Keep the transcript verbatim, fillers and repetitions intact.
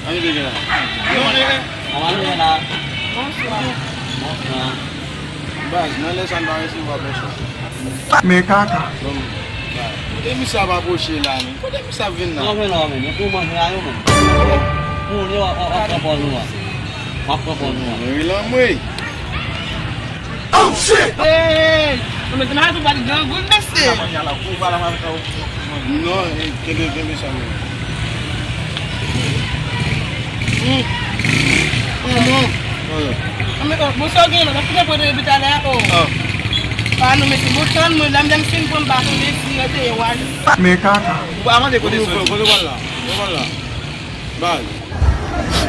Ann vin la. Non, non. Baz, nan lè sa n pa resevwa bonswa. Men kaka. Bon, baz. Kote misye ap apwoche la, men? Kote misye ap vin la? Non, men non, men. Pou manje a yo, men. Pou nou, w ap pran pòz nou a. W ap pran pòz nou a. Mwen ri lanmwey. Oh shit! Hey! Mwen te nan tou bali grangoun, mesye. Non, e, kenbe, kenbe sa, mwen. Hmm. Hmm, non. Mwen, oh, bon, sa w gen, mwen, kite pou depi talè, oh. Ah. Ah, non, mesye, bon, tann mwen, la, m fin pran m pa konnen si yo te ye wale. Men kaka. Ou pa mande kote soti. Kote w al la? Kote w al la? Baz.